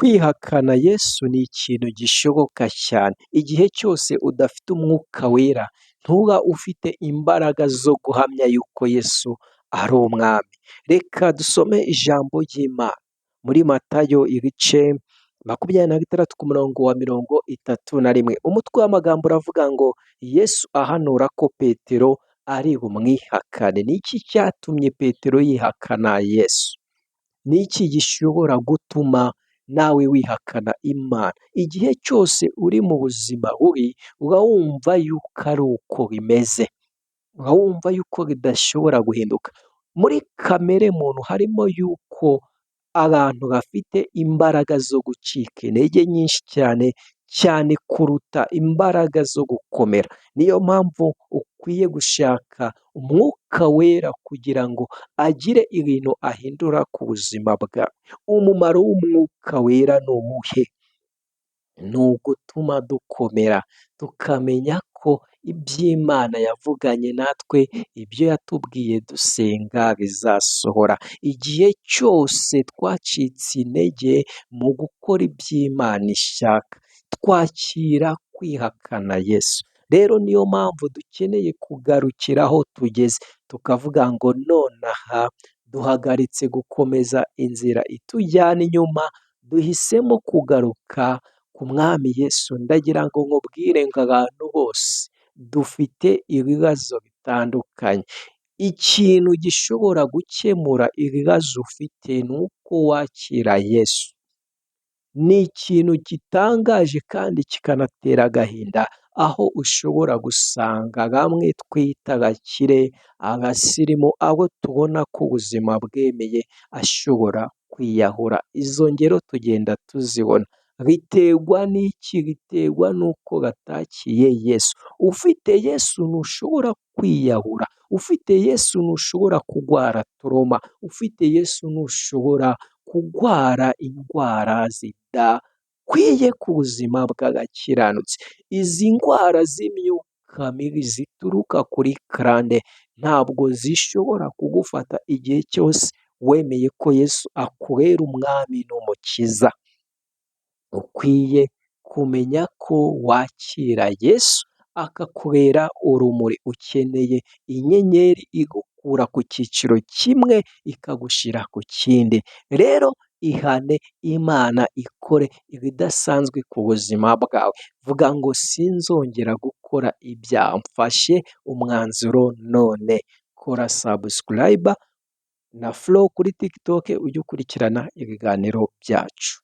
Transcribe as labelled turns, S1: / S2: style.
S1: Kwihakana Yesu ni ikintu gishoboka cyane. Igihe cyose udafite umwuka wera, ntuba ufite imbaraga zo guhamya yuko Yesu ari umwami. Reka dusome ijambo ry'Imana muri Matayo ibice 26 ku murongo wa 31. Umutwe w'amagambo uravuga ngo Yesu ahanura ko Petero ari bumwihakane. Ni iki cyatumye Petero yihakana Yesu? Ni iki gishobora gutuma nawe wihakana Imana? Igihe cyose uri mu buzima bubi, uba wumva yuko ari uko bimeze, uba wumva yuko bidashobora guhinduka. Muri kamere muntu harimo yuko abantu bafite imbaraga zo gucika intege nyinshi cyane cyane kuruta imbaraga zo gukomera. Niyo mpamvu ukwiye gushaka umwuka wera kugira ngo agire ibintu ahindura ku buzima bwawe. Umumaro w'umwuka wera ni uwuhe? Ni ugutuma dukomera, tukamenya ko iby'Imana yavuganye natwe, ibyo yatubwiye dusenga bizasohora. Igihe cyose twacitse intege mu gukora iby'Imana ishaka, twakira kwihakana Yesu. Rero niyo mpamvu dukeneye kugarukira aho tugeze, tukavuga ngo nonaha duhagaritse gukomeza inzira itujyana inyuma, duhisemo kugaruka ku mwami Yesu. Ndagira ngo nkubwire ngo abantu bose dufite ibibazo bitandukanye. Ikintu gishobora gukemura ibibazo ufite ni uko wakira Yesu. Ni ikintu gitangaje kandi kikanatera agahinda, aho ushobora gusanga bamwe twita abakire, abasirimu, abo tubona ko ubuzima bwemeye ashobora kwiyahura. Izo ngero tugenda tuzibona. Biterwa n'iki? Biterwa n'uko batakiye Yesu. Ufite Yesu ntushobora kwiyahura, ufite Yesu ntushobora kurwara trauma, ufite Yesu ntushobora kurwara indwara zidakwiye ku buzima bw'agakiranutsi. Izi ndwara z'imyuka mibi zituruka kuri karande ntabwo zishobora kugufata igihe cyose wemeye ko Yesu akubera umwami n'umukiza. Ukwiye kumenya ko wakira Yesu akakubera urumuri. Ukeneye inyenyeri igukura ku cyiciro kimwe ikagushyira ku kindi. Rero ihane Imana ikore ibidasanzwe ku buzima bwawe. Vuga ngo sinzongera gukora ibyaha, mfashe umwanzuro none. Kora subscribe na follow kuri TikTok ujye ukurikirana ibiganiro byacu.